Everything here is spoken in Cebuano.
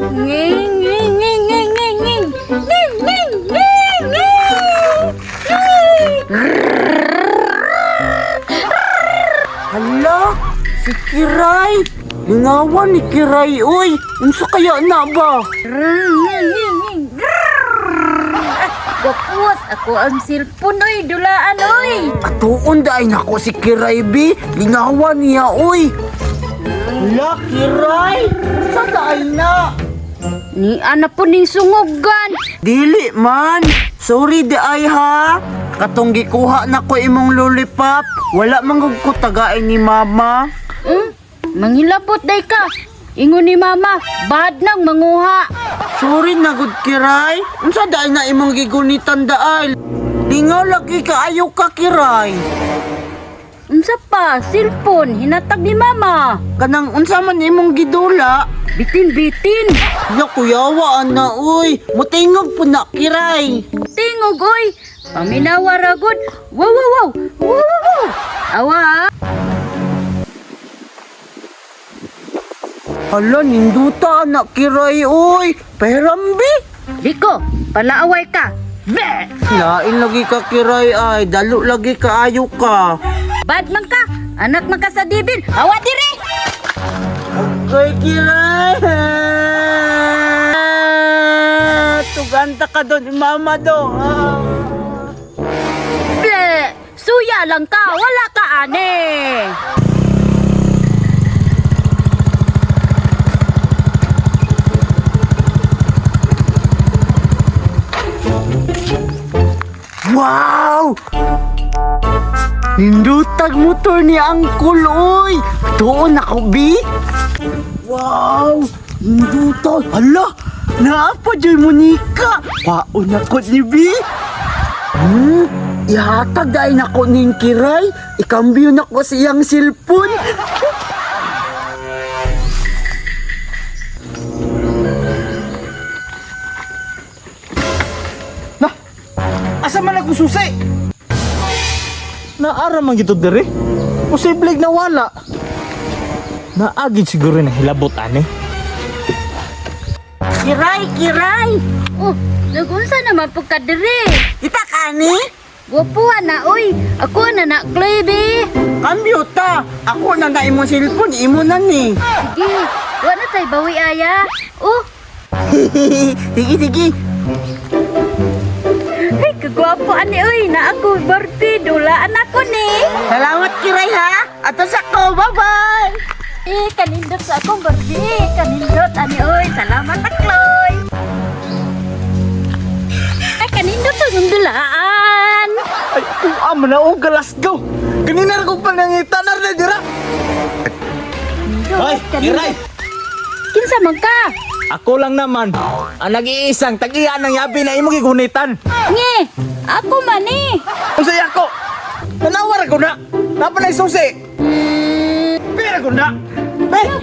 Nging, nging, nging, nging, nging, nging. Nging, nging, nging, nging. Nging. Hala, si Kiray. Lingawan ni Kiray, uy. Unsa kaya na ba? Nging, nging, nging. Gapos, ako ang cellphone, oy. Dulaan, oy. Atuon daay nako si Kiray, bi. Lingawan niya, uy. Hala, Kiray. Sa daay na? Ni ana po ning sungugan. Dili man. Sorry di ay ha. Katong gikuha na ko imong lollipop. Wala man gud ko tagain ni mama. Manghilabot day ka. Ingon ni mama, bad nang manguha. Sorry na gud Kiray. Unsa daay na imong gigunitan daay? Lingaw lagi kaayo ka Kiray. Unsa pa, cellphone, hinatag ni mama. Kanang unsa man imong gidula? Bitin-bitin. Ya kuyawa ana uy. Mutingog po na Kiray. Tingog oy. Paminawa ra gud. Wow wow wow. Wow wow wow. Awa. Ah. Hala ninduta ana Kiray uy. Perambi. Liko, palaaway ka. Be! Lain lagi ka Kiray ay. Dalo lagi kaayo ka. Bad man ka. Anak man ka sa dibil. Awa dire. Koy Kiray! Tuganta ka doon, mama do. Ah. Ble! Suya lang ka, wala ka ane. Wow! Nindutag motor ni Angkol, oy! Tuon ako, bi! Wow! Nindutag! Hala! Naapa dyan Monica! Paon ako ni bi! Hmm? Ihatag dahil nako ning Kiray. Ikambyo nako sa iyang cellphone. Na, asa man ako susi? Naara man gito diri. Posible na wala. Naagid siguro na hilabot ani. Kiray, Kiray! Oh, nagunsa naman pagkadiri. Kita ka ni? Gwapuha na oy. Ako na na Chloe be. Kambyo ta! Ako na na imong cellphone, imo na ni. Sige, wala tay bawi aya. Oh, Sige, sige. ay kagwapo ani oy. Na ako Barbie, dulaan ako ni. Salamat Kiray ha. Ato sa ko, bye-bye. Eh, kanindot sa akong Barbie. Kanindot ani oy. Salamat akloy. Ay, kanindot sa akong dulaan. Ay, kung amo na og Glasgow. Kanina ra ko pa nangita na ra dira. Kanindot, Ay, kanindot. Kiray. Kinsa man ka? Ako lang naman ang nag-iisang tag-iya ng yabi na imong gigunitan. Nge, ako man eh. Unsa ako? Nanawar ako na. Napa na susi. Pera ko na. Eh, Ano